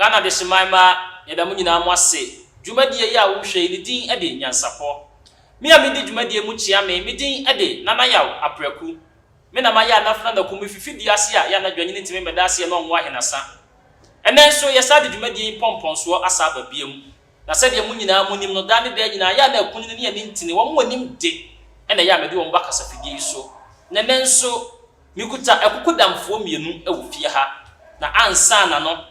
Ghana Adehyeman mma, yɛda mo nyinaa mo ase. Dwumadie yi a wohwɛ yi, ne din de Nyansapɔ. Me a medi dwumadie mu kyea me, me din de Nana Yaw Apraku. Me na mayɛ anafena naku me fifi dua ase a yɛ anadwo anyini ntumi mmɛda aseɛ na ɔnwo ahenasa. Ɛnnɛ nso, yɛsan de dwumadie yi mpɔmpɔnsoɔ asa aba biom. Na sɛdeɛ mo nyinaa monim no, daa ne daa nyinaa, yɛ a na akunini ne anintini, wɔn a wɔnim de, na ɛyɛ a mede wɔn ba kasafidie yi so. Na ɛnnɛ nso, mekuta akukudamfoɔ mmienu wɔ fie ha, na ansa na no,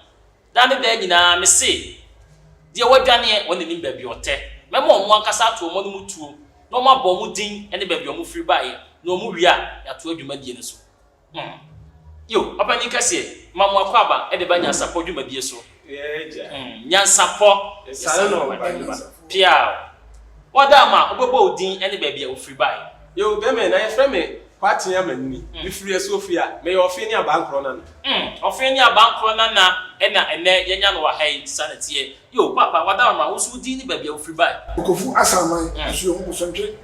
daa ne daa nyinaa, mese, Deɛ wadwaneɛ, wɔn na nim baabi a ɔtɛ. Mɛma wɔn ankasa ato wɔn anom tuo, na wɔabɔ wɔn din ne baabi a wɔfiri baeɛ, na wɔwie a, yɛatoa dwumadie no so. Hmm. Yo, ɔpanin kɛseɛ, ma mo akwaaba de ba nyansapɔ dwumadie so. Hmm, nyansapɔ, yɛsane no ba. Piaw. Wɔda ama wobɛbɔ wo din ne baabi a wofiri baeɛ. Yo, bɛmɛ, na yɛfrɛ me Kwaaten Amanini. Mefiri Asuofua. Meyɛ Ɔfe ne Abankorɔ nana. Hmm, Ɔfe ne Abankorɔ nana na ɛnnɛ yɛanya no wɔ ha yi, saa na ɛteɛ. Yo, Paapa, wɔda ama wo nso wo din ne baabi a wofiri baeɛ. Okofu Asaman, Asuohu, Bosomtwe.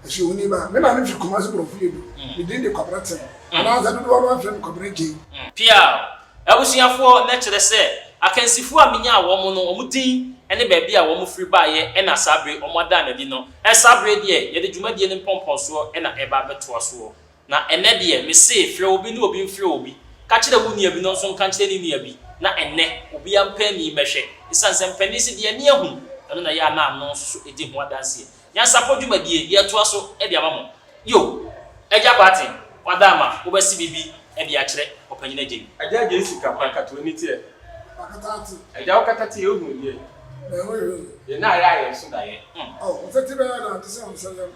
Asuohuni ba. Me maame firi Kumasi Borɔfo Yedu. Me din de Kwabena Tem. Anaasɛ dodoɔ no ara frɛ me Kwabena Gyei. Piaw! Abusuafoɔ, na kyerɛ sɛ, akansifoɔ a menyaa wɔn no, wɔn din ne baabi a wɔfiri baeɛ na saa bere wɔn adaa no adi no. Saa bere deɛ, yɛde dwumadie no mpɔmpɔnsoɔ na ɛreba abɛtoa soɔ. Na ɛnnɛ deɛ, mese, frɛ obi ne obi mfrɛ obi. Ka kyerɛ wo nua bi na ɔnso nka nkyerɛ ne nua bi, na ɛnnɛ, obiara mpɛ ani mmɛhwɛ. Esiane sɛ mpanin se deɛ ani ahu, ɛno na ɛyɛ a na ano nso so di ho adanseɛ. Nyansapɔ dwumadie, yɛretoa so de ama mo. Yo, Agya Kwarteng, wada ama wobɛse biribi de akyerɛ Ɔpanyin Agyei. Agya Agyei sika pa kata w'ani teɛ. Makata ate. Agya wo kata teɛ wohu deɛ. Mɛho hwee. Yɛn a yɛ a yɛn so daeɛ. Oh, wo nsa ti bɛyɛ na ante sɛ wo nsa yam.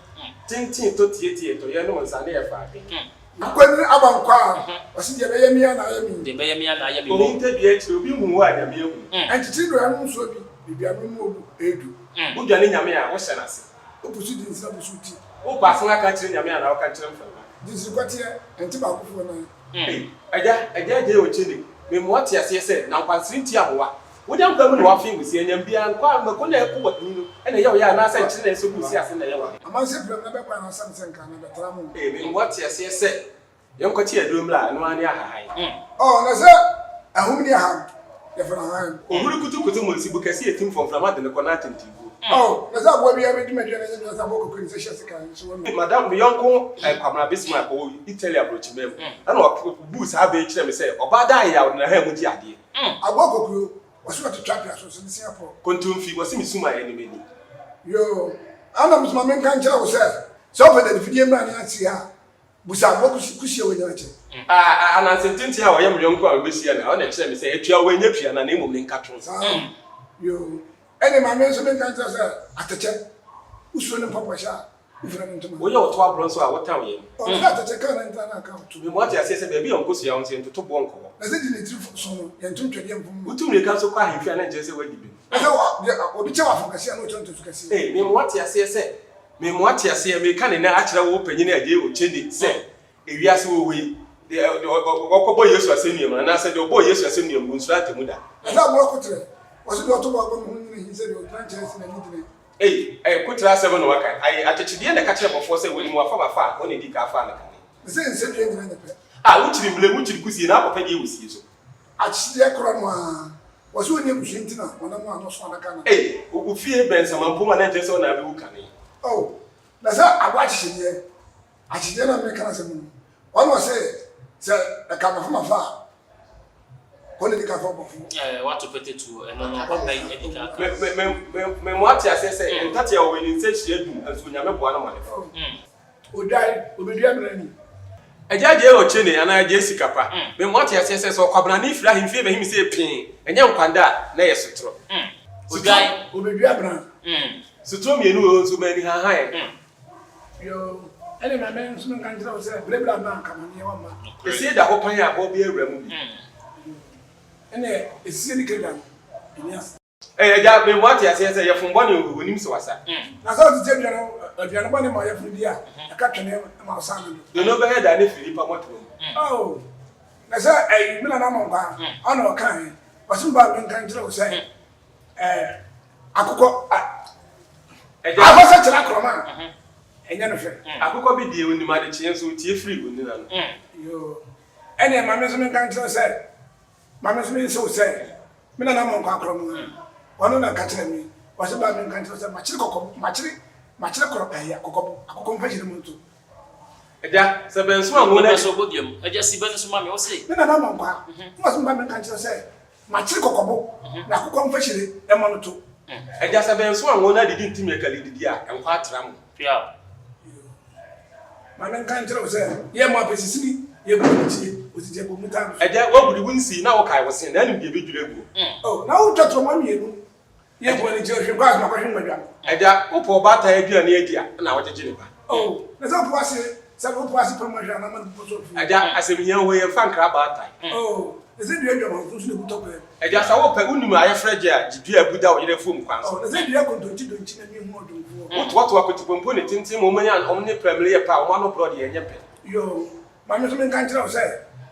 Tenten tɔ tietie tɔ yɛn ne wo nsa ne yɛ fa adwene. Akwanini aba nkwa a, ɔse deɛ ɛbɛyɛ me a na ayɛ me. Deɛ ɛbɛyɛ me a na ayɛ me mmom. Ohu tadua akyire obi nhu wo a Nyame ahu. Ɛnkyekyere do ɛnom nsuo bi, baabi ano mu obu edu. Wodwane Nyame a, wohyɛ no ase. Wopusu dinsini apusu wo ti. Wopɛ asan aka akyerɛ Nyame anaa woka kyerɛ mframa. Dinsini kɔteɛ, ɛnte baakofoɔ nan. Ei, Agya, Agya Agya Okyene, me mmoa te aseɛ sɛ, na nkwansere nti amoa. Wo nya nkwa mu na wafee wo se, anyam biara, nkwa a mako na ɛko wɔ he no na ɛyɛ wo ya anaasɛ nkyene na ɛsɔ gu wo se ase na ɛyɛ wo ya? Amanse prɛm na bɛkɔ anaa sɛ mesɛ nka na bɛtra mo. Ei, me mmoa te aseɛ sɛ, Yɛnkɔkye aduro mmra, ɛno ara ne ahahan. Oh, na sɛ ahum ne aham, yɛfrɛ no ahahan. Ohuri kutukutu mu nsibu kɛse yɛ tim fɔ mframa de no kɔ n'atentenbuo. Oh, na sɛ aboa biara bɛdi m'aduane anyɛ biara sɛ aboa kɔkɔɔ ni sɛ hyɛ sekan nso wɔ no. Madam, me yɔnko Kwabena Bismarck ɔwɔ Italy aburokyiman mu, ɛna ɔbuu saa bɛ yi kyerɛɛ me sɛ, ɔbaa da ayɛ a ɔde n'ahan mu gye adeɛ. Aboa kɔkɔɔ, wɔse ɔte twapea so, ɔse ne se apɔ. Kontomfi, wɔse me sum a ɛne m'ani. Yoo, ɛna me nso ma menka nkyerɛ wo sɛ, sɛ wopɛ dadifidie mmra ne ase ha a, Busa aboa kusi a wanya akyɛ. A Ananse ntenten a ɔyɛ me yɔnko a mebehyia no, ɔno na ɛkyerɛɛ me sɛ atua wɔ ɛnyɛ tua na na mmom ne nkatoo. Saa o, yoo. Ɛnneɛ ma me nso menka nkyerɛ wo sɛ atɛkyɛ, wosuro ne mpaboahyɛ a, wofira ne ntoma. Woyɛ ɔto aborɔ nso a, wotan yɛn. Ɔno sɛ atɛkyɛ kaa ne ntra na aka ɔto. Mema woate aseɛ sɛ baabi a nkosua wɔ nso, yɛntoto boɔ nkɔ hɔ. Na sɛ gye ne tiri so no, yɛnto ntwɛdeɛ mfom no. Wotu mmirika nso kɔ ahemfie a, na ɛnkyerɛ sɛ woadi bem. Na sɛ deɛ obi kyɛ wo afo kɛseɛ a, na ɔkyɛ wo ntoso kɛseɛ. Ei, mema woate aseɛ sɛ Mema woate aseɛ, mereka ne nnɛ akyerɛ wo panyin Agyei Okyeni sɛ, ewiase wɔ hɔ yi, deɛ ɔkɔbɔ Yesu asɛnnua mu anaasɛ deɛ ɔbɔɔ Yesu asɛnnua mu, ɔnsuro atemmu da. Na sɛ aboa koterɛ, wɔse deɛ ɔto bɔ abɔ ne ho nyini hi sɛ deɛ ɔgyina nkyɛn se n'ani gyina. Ei, ɛyɛ koterɛ asɛm na waka. Aye, akyekyedeɛ na ɛka kyerɛ bɔfoɔ sɛ wɔnim wafa wafa a, wɔn na ɛdii kan faa no kane. Na sɛ nsadua nyina nyɛ pɛ. A, wokyiri mmire, wokyiri kusie na akɔpɛ deɛ wɔ sie so. Akyekyedeɛ korɔ no ara, wɔse ɔnni abusua nti na ɔnam a na ɔso adaka no. Ei, wo fie bɛn Nsamanpom a na ɛnkyerɛ sɛ wo na abɛwu kane. Oh, na sɛ aboa akyekyedeɛ, akyekyedeɛ no a mereka n'asɛm no, ɔno ɔse sɛ ɛka mafa mafa a, kɔ na di ka fa ɔbɔfo. Eh, wato pete tuo, ɛno no, papa yi adi ka aka. Me, me, me, me, me mo ate aseɛ sɛ, ntatea wɔ ne nsa hyia dum, nso Onyame boa no ma ne fo. Odwan, obedua mmara ni. Agya Agyei Okyene anaa Agyei Sikapa, me ma ɔte aseɛ sɛ, sɛ ɔkwabrane firi ahemfie bɛhim sɛ pee, ɛnyɛ nkwanda a, na ɛyɛ sotorɔ. Odwan. Obedua bran. Sotorɔ mmienu wɔ hɔ nso, ma ani hahan. Yoo, ɛne ma me nso menka nkyerɛ wo sɛ, berɛ bi a na anka amaneɛ wamma. Esie da hɔ pan a aboa biara wura mu bi. Yoo, ɛne esie ne kagya no, ɛnni ase. Ɛɛ, agya, me mmoa te aseɛ sɛ yɛfom bɔne o, wɔnim sɛ wasa. Na sɛ ɔtete aduane aduane bɔne ma ɔyafunu di a, ɛka twene ma ɔsan no do. Dono bɛyɛ da ne firi nipa mmɔtoa mu. Oh, na sɛ ɛyi me nana Amankwaa, ɔna ɔkaeɛ, ɔse me ba menka nkyerɛ wo sɛ, ɛɛ, akokɔ, a, Agya. akɔsɛ kyerɛ akorɔma a, ɛnyɛ no fɛ. Akokɔ bi deɛ ɔnim adekyeɛ nso ɔtie firi onini ano. Yoo, ɛneɛ ma me nso menka nkyerɛ wo sɛ, ma me nso mense wo sɛ. Me nana Amonkwa korɔ no ara, ɔno na ɛka kyerɛɛ me, ɔse bra menka nkyerɛ wo sɛ makyere kɔkɔbo, makyere, makyere korɔ, ɛɛ, kɔkɔbo, akokɔ mfa hyire mu nto. Agya, sɛ bɛnso a wɔn Mepɛ sɛ ɔbɔ dua mu. Agya, si bɛ no so ma me, ɔse. Me nana Amonkwa, na ɔse meba menka nkyerɛ wo sɛ makyere kɔkɔbo, na akokɔ mfa hyire mmɔ no to. Agya, sɛ bɛnso a wɔn adidi nti mekali didi a, nkwa atra mo. Peaw. Ma menka nkyerɛ wo sɛ, yɛ mo apɛsisini, yɛ bu anikyie, osisi ɛbɔ mu taa no so. Agya, woabu de wo nsii na wokae wo se, na anim deɛ ɛbɛdwiri aguo. Oh, na wotwa torɔma mmienu, yɛ bu anikyie, ɔhwe nkɔ asoma kɔhwe mmadwa no. Agya, wopɛ ɔbaatan aduane adi a, na wogyegye ne ba. Oh, na sɛ wopo ase, sɛ wopo ase pɛ mu ahwɛ anaa ma no bobɔ so afiri. Agya, asɛm hia hɔ yi, mfa nkra baatan. Oh, na sɛ dua dwamanfo nso na egu tɔ pɛɛ. Agya, sɛ wopɛ, wonim ayɛfrɛ gye a, gye dua a abu da wo yere afuom kwan so. Oh, na sɛ dua kontonkyi donkyi na minhu ɔdwomfoɔ. Wotoatoa kotipompo ne tenten ma wɔn wɔn ne prɛmire yɛ pɛ a, wɔn ano borɔ deɛ ɛnyɛ pɛ. Yoo, ma me nso menka nkyerɛ wo sɛ,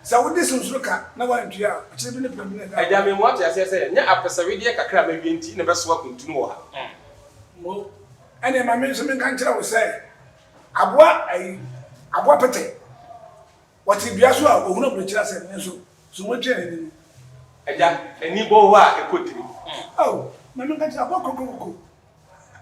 sɛ wode sonsoro ka na woantua a, ɔkyena bi ne prɛmire na ɛda hɔ. Agya, mema woate aseɛ sɛ, ɛnyɛ apɛsɛwedeɛ kakra a mawie nti na mɛsoa kuntunu wɔ ha. Mo, ɛnneɛ ma me nso menka nkyerɛ wo sɛ, aboa ayi, aboa pɛtɛ. Ɔte dua so a, ɔhunu aburokyire asɛm, nanso so moatwa n'ani no? Agya, ani bɔ hɔ a ɛkɔ tiri. Ao, ma menka nkyerɛ aboa kokrokoko,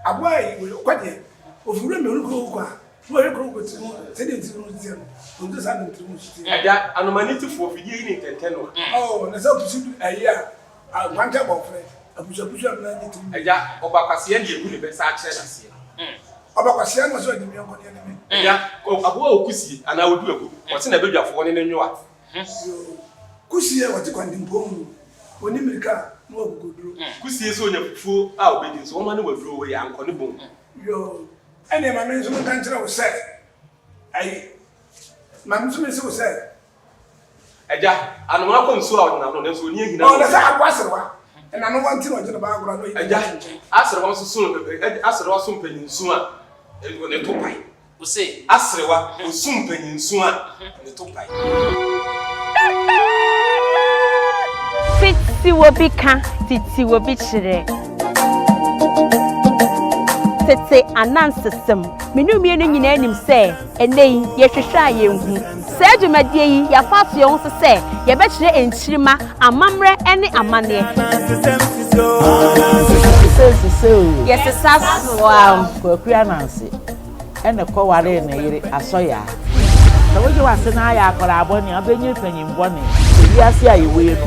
aboa a ɔkwa deɛ, ɔfiri wuram bɛhunu kokrokoko a, na wahwɛ kokrokoko tiri ho sɛdeɛ ne tiri ho teɛ no, ɔnte saa na ne tiri ho nso teɛ. Agya, anoma anitefoɔ, fidie yi ne ntɛntɛ no a. Ao, na sɛ ɔpusu du ayi a, nkwanta abɔfrɛ, apusuapusu amena nye tiri. Agya, ɔba kwasea deɛ ɛbu ne bɛ saa kyerɛ n'aseɛ. Ɔba kwasea na ɔsɛ ɔgye me yɔnko deɛ ne me. Agya, aboa a ɔkusie anaa ɔdu agu, ɔte n'abadwafoɔ ne ne nwoa. Yoo, kusie a ɔte kwantempɔn mu no, ɔnni mmirika a na wakokoduro. Kusie sɛ ɔnya fufuo a ɔbɛdi nso, wɔma no waduro, wei ankɔ ne bɔn mu. Yoo, ɛnneɛ ma me nso menka nkyerɛ wo sɛ, ayi, ma me nso mense wo sɛ, Agya, anomaa kɔ nsuo a ɔde n'ano, nanso ɔnni ahina wɔ. Ɔna sɛ aboa aserewa, ɛna no wante na ɔgye ne ba agorɔ a na ɔyi ne Agya, to nkyɛn. aserewa nso so, aserewa so mpanyinsu a, ne to pae. Ose. Aserewa, osu mpanyinsu a, ne to pae. Tete obi ka, tete obi kyerɛ. Tete anansesɛm. Me ne wo mmienu nyinaa nim sɛ ɛnnɛ yi yɛhwehwɛ a yɛnhu. Saa dwumadie yi, yɛafa ato yɛn ho so sɛ yɛbɛkyerɛ nkyirimma amammerɛ ne amanneɛ. Yɛsesa soa. Kwaku Ananse na ɛkɔwaree ne yere Asɔyaa. Sɛ wogye w'ase na ayɛ akwadaa bɔne a, wobɛnyini panyin bɔne. Ewiase a yɛwɔ yi no,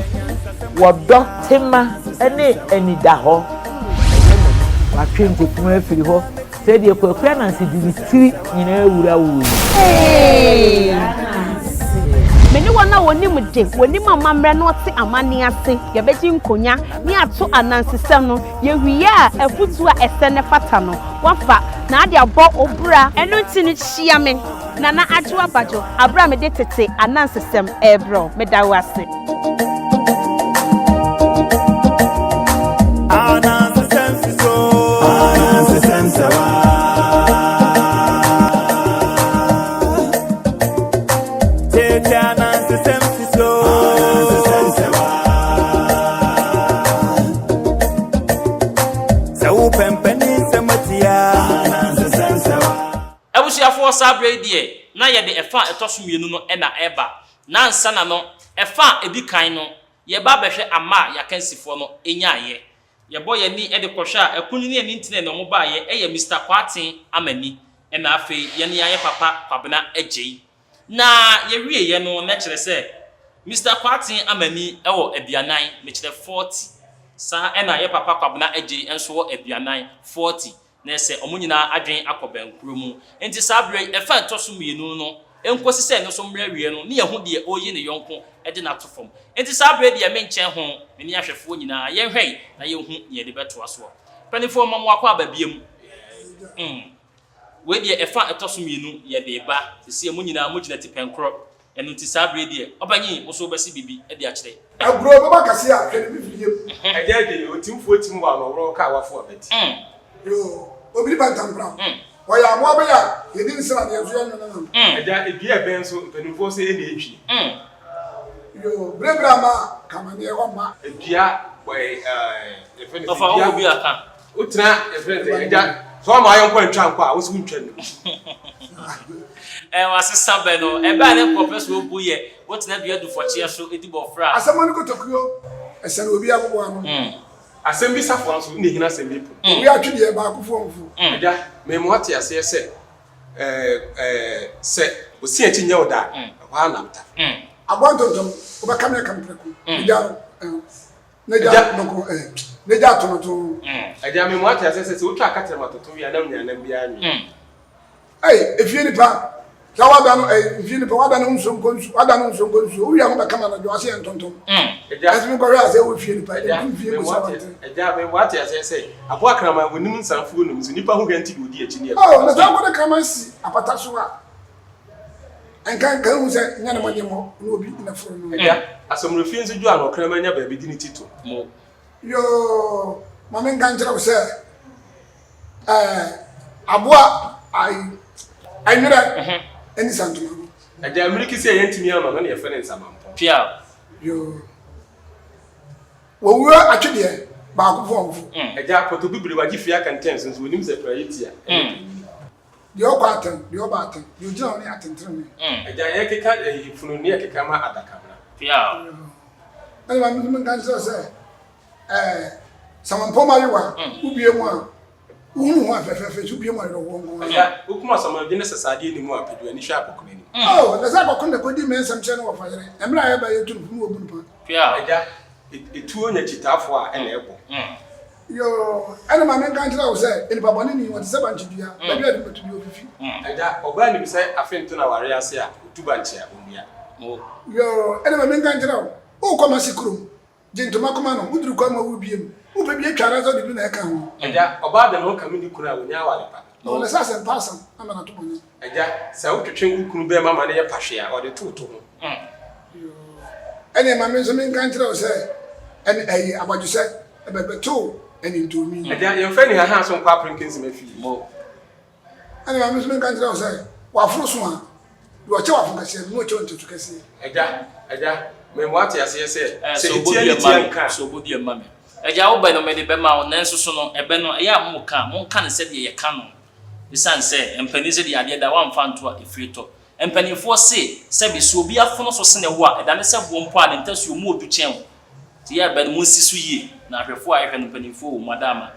wɔdɔ tema ne anidahɔ. Ɛyɛ n'ani. Watwe nkukuo afiri hɔ. Sɛdeɛ Kwaku Ananse de ne tiri nyinaa wura wo yi. Hey! Me ne wɔn a wɔnim de, wɔnim amammerɛ na wɔte amanne ase, yɛbɛgye nkonya ne ato anansesɛm no. Yɛwie a, afutuo a ɛsɛ na ɛfata no, woafa na ade abɔ wo bra. Ɛno nti no, hyia me, Nana Adwoa Badwo, aberɛ a mede tete anansesɛm rebrɛ wo. Meda wo ase. Abusuafoɔ saa berɛ yi deɛ na yɛde ɛfa a ɛtɔ so mmienu no na ɛreba. Na ansa na no, ɛfa a ɛdi kan no, yɛreba abɛhwɛ ama a yɛakansifoɔ no nyaeɛ. Yɛbɔ yɛn ani de kɔhwɛ a, Akunini ne Anintene na wɔbaeɛ, ɛyɛ Mister Kwarteng Amani, ɛna afei yɛn yɛayɛ papa Kwabena Agyei. Na yɛwieeɛ no, na kyerɛ sɛ Mister Kwarteng Amani wɔ aduanan, mekyerɛ 40. Saa ɛna yɛ papa Kwabena Agyei nso wɔ aduanan, 40. Na ɛsɛ wɔn nyinaa adwene akɔ bɛnkorɔ mu. Enti saa berɛ yi, ɛfa a ɛtɔ so mmienu no, ɛnkɔsi sɛ ɛno nso mmra awieɛ no, ne yɛahu deɛ ɔreyi ne yɔnko de no ato fam. Enti saa berɛ yi deɛ menkyɛn ho, me ne ahwɛfoɔ nyinaa, yɛnhwɛ na yɛnhu deɛ yɛde bɛtoa soɔ. Mpanimfoɔ, mma mo akwaaba biam. Mm. Wei deɛ ɛfa a ɛtɔ so mmienu yɛde reba. Seesei mo nyinaa mogyina tipɛnkorɔ. Ɛno nti saa berɛ yi deɛ, ɔpanyin, wo nso wobɛse biribi de akyerɛ. Agorɔ bɛba kɛse a, hwɛ ne mfidie mu. Agya agye, otimfoɔ tim wɔ anɔworɔ ka awafo abati. Yoo, obi ba ntampram. Ɔyɛ aboa bɛyɛ a, yɛdi ne sradeɛ nso yɛnwene no no. Agya, dua ɛbɛn nso, mpanimfoɔ sɛ ɛna ɛtwi. Yoo, berɛberɛ ama kamaneɛ ɔmma. Dua, ɛɛ, yɛfrɛ no sɛ Ɔfa dua. wo obi aka. Wotena yɛfrɛ no sɛ agya sɛ ɔma ayɔnko antwa nkɔ a wo nso wontwa nnu. Ɛ wasesa bɛ no ɛbɛ a ne nkurɔpɛ so obu yɛ wotena dua dufɔkyeɛ so di bɔfra. Asɛm ano kotokuo Ɛsɛne obi abobo ano. Asɛm bi safoa nso na ehina asɛm bi po. Obi atwedeɛ baakofoɔ mfo. Agya, mema woate aseɛ sɛ, ɛɛ, sɛ osi akyi nyɛ wo da a, ɛhɔ ara na wota. Aboa ntontom, wobɛka me aka me prɛko. Megya wo, na gya noko, na gya tonotono. Agya, mema woate aseɛ sɛ, sɛ wotwa akatɛm atoto wie a, na wonya nam biara nwe. Ei, efie nipa, sɛ wada no, ei, efie nipa, wada no nsuo nkɔ nsuo, wada no nsuo nkɔ nsuo, wowia ho bɛka ma anadwo ase yɛ ntontom. Agya, Ɛnso mekɔhwɛ a sɛ wɔ fie nipa, Agya, ɛmfiri fie mema kɔsi woate, abɔnten. agya, mema woate aseɛ sɛ, aboa kraman, wɔnim nsanfuo nom, nso nnipa ho hwa nti na wɔdi akyi ne ɛkɔ. Oh, na sɛ wokɔde kraman si apata so a, ɛnka nka hu sɛ nyɛ ne mmɔdemmɔ na obi na foro no. Agya, asɔmmerɛfie nso dwo a na ɔkraman nya baabi de ne ti to. Mo. Yoo, ma menka nkyerɛ wo sɛ, Ɛɛ, aboa ayi, ɛnwerɛ ɛne santoma no. Agya mmiriki sɛ yɛntumi ama no na yɛfrɛ no nsamampɔn. Pia. Yoo. Wɔwura atwedeɛ baako fɔmfo. Agya pɔtɔ bibire wagye fie aka ntɛn so nso wɔnim sɛ praeɛ ti a ɛnyɛ panyini. Deɛ ɔkɔ atɛn, deɛ ɔba atɛn, deɛ ɔgyina hɔ ne atɛntenenee. Agya yɛkeka ɛyi funu ne yɛkeka ma adakamena. Pia. Yoo. Ɛna maame nso menka nkyerɛ sɛ Ɛɛ, samanpɔw ma ayewa, wobue mu a, wohunu ho a fɛfɛɛfɛ, nso wobue mu a awerɛhoɔ nko ara. Agya, wokum asamanbi ne sɛsɛadeɛ nni mu a, pɛ duani hwɛ akɔkono anim. Oh, na sɛ akɔkono na ɛkɔdi me nsɛm kyerɛ ne wɔfa yere, mmerɛ a yɛba yɛtu no fo ne wɔbu no pa. Agya, etuo nya kyitaafoɔ a, ɛna ɛbɔ. Yoo, ɛna ma menka nkyerɛ wo sɛ, nnipa bɔne ni, wɔte sɛ bankye dua, baabi a ɛde bɛto bi ofifi. Agya, ɔbaa nim sɛ afe nto no awareɛ ase a, ɔtu bankye a, ɔnnua. Yoo, ɛna ma menka nkyerɛ wo, worekɔ Mase kurom, Gye ntoma koma no, woduru kwan mu a worebue mu. Wopɛ bi atwa anaasɛ wode bi na ɛka ho? Agya, ɔbaa de ne ho kame ne kunu a, wɔnya aware pa. Na ɔne sɛ asɛmpa asɛm ama no ato bɔne. Agya, sɛ wotwetwe wo kunu bɛɛma ma no yɛ pahwee a, ɔde to wo to ho. Yoo, ɛneɛ ma me nso menka nkyerɛ wo sɛ, ɛne ɛyi, abɔdwesɛ, ɛbɛbɛto anintoomi. Agya, yɛmfa anihahaa so nkɔ aperenkensema fie. Ɛnna maame nso menka nkyerɛ wo sɛ, w'aforo so a, deɛ ɔkyɛ w'afo kɛseɛ no, na ɔkyɛ wo nteto kɛseɛ. Agya, agya, mema woate aseɛ sɛ, Eh, sɛ sɛ ɔbɔ etia dua ne ma tia me, nka a. sɛ ɔbɔ dua ma me. Agya, wo bɛ no mede bɛma wo, nanso so no, ɛbɛ no, ɛyɛ a moka a, monka no sɛdeɛ yɛka no. Esiane sɛ, mpanin sɛ deɛ adeɛ da, woamfa anto a, ɛfiri tɔ. Mpanimfoɔ se, sɛbe, sɛ obi afono so sene wo a, ɛdane sɛ boɔ mpo a, ne ntasuo mu ɔdu kyɛn wo. Nti yɛ ɛbɛ no, monsi so yie, na ahwɛfoɔ a yɛhwɛ no, mpanimfoɔ wɔ mu. Adaama,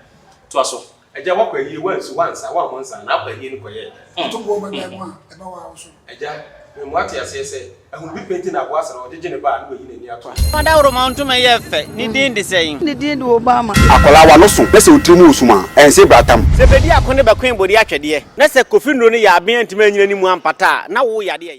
toa so. Agya, woakɔ ayie, woansu, woansa, woammɔ nsa, na akɔ ayie no kɔyɛɛ dɛn? Ɔto boɔ ma dan mu a, ɛba wo ara wo so. Agya, mema woate aseɛ sɛ, ahunu bi pɛ nti na aboa srɛ, ɔgyegye ne ba a, na wayi n'ani ato no. Ɔdawuroma ntoma yɛ fɛ, ne din de sɛn? Ne din de Obama. Akwadaa w'ano so na sɛ wo tirim wɔ sum a, ɛnse bratam. Sɛ bedi ako ne bɛkoe bode atwɛdeɛ, na sɛ Kofi nnuro no yɛ aben antumi anyina ne mu ampata a, na wo yadeɛ yɛ.